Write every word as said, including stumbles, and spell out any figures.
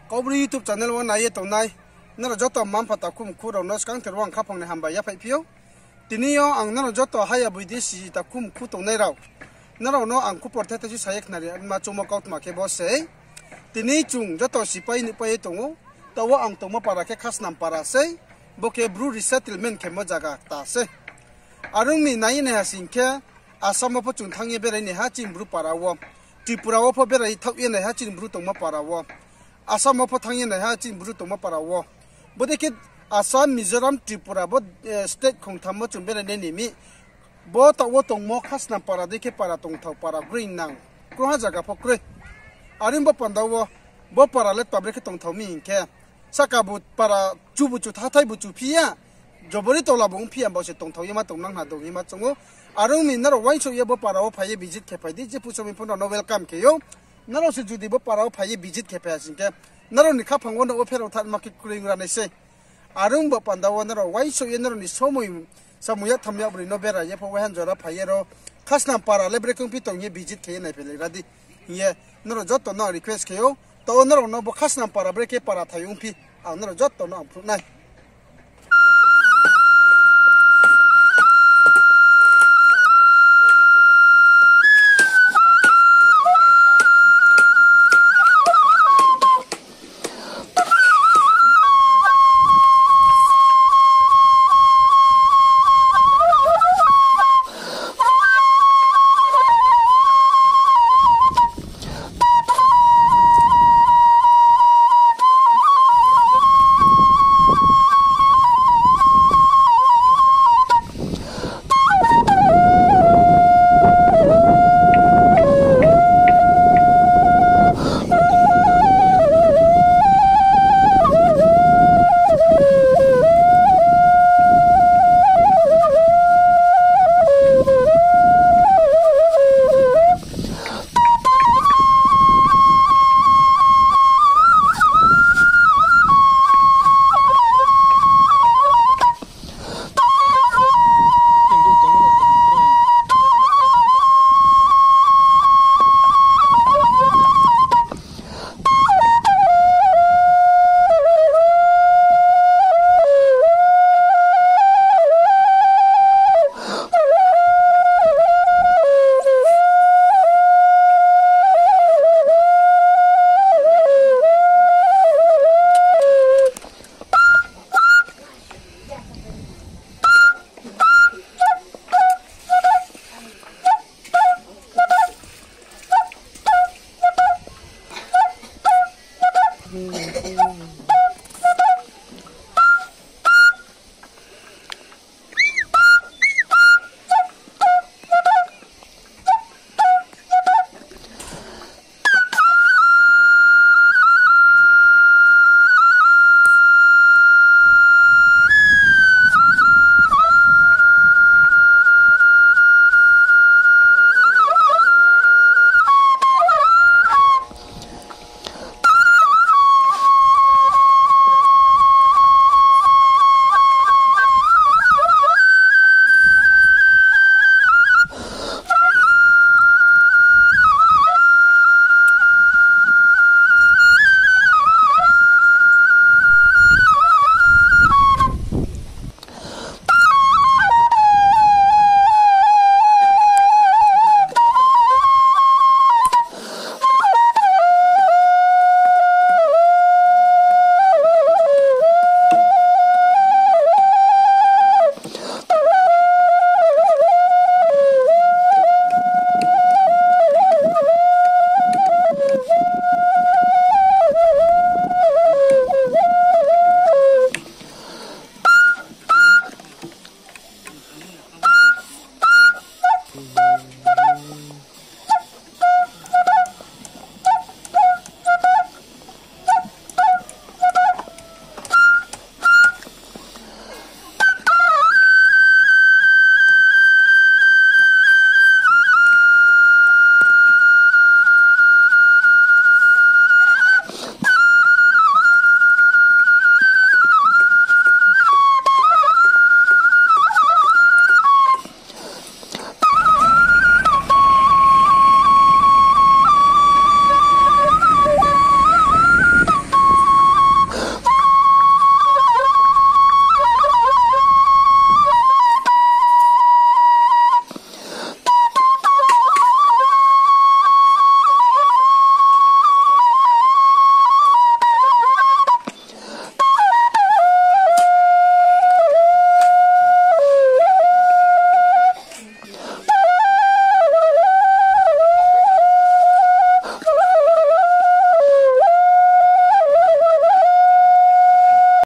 Kaubru YouTube channel wo nai ye tongnai nrao joto mma-mpha takhu mkhu rao no skangther wo ang khaphang ni hambai yaphaih phi ou. Tini yo ang nrao joto haya boidesi takhu mkhu tongnai rao, nrao no ang khupor thethai si sa ye khnari ma choungmo kautma khe bo sei. Tini chung joto sipai nuhpai ye tong ou. Taoh wo ang tongmo para khe Khasnam para sei. Bo khe Bru resettlement khemo zaga kta sei. Are ong mi nai ye naiha sing khe, Assam wo pho chung thanng ye berai naiha chini Bru para wo. Tripura wo pho berai thaoh ye naiha chini Bru tongmo para wo. Assam wo pho thanng ye naiha chini Bru tongmo para wo. Bodei khe Assam, Mizoram, Tripura bo state khongtham wo chung berai nai ni mi. Bo taoh wo tongmo Khasnam para dei khe para tongthao para kroi nang. Krungha zaga pho kroi. Are ong bo panda wo, bo para le tabre khe tongthao mi hing khe, saka bu para chubu chu thathai bu chu phi ya, jobori tola bu ong phi ya, bo se tongthao ye ma tong nang na dong ye ma choung ou. Are ong mi nrao uaingsouh ye bo para wo phai ye visit khe phai di, je phuso mi pho nrao no welcome khe ou. Nrao se judi bo para wo phai ye visit khe phai ya sing khe, nrao ni khaphang wo no wo pherao thanngma khe kroi ong ra nai sei. Are ong bo panda wo nrao uaingsouh ye nrao ni somoi, samung ya tham ya broi no berai ye pho waihan jora phai ye ro, Khasnam para le brekhe ong phi tong ye visit khe ye naiphai lai ra di hing ye nrao joto no ang request khe ou. Taoh wo nrao no bo Khasnam para brekhe para thai ong phi, ang nrao joto no ang phnuh nai.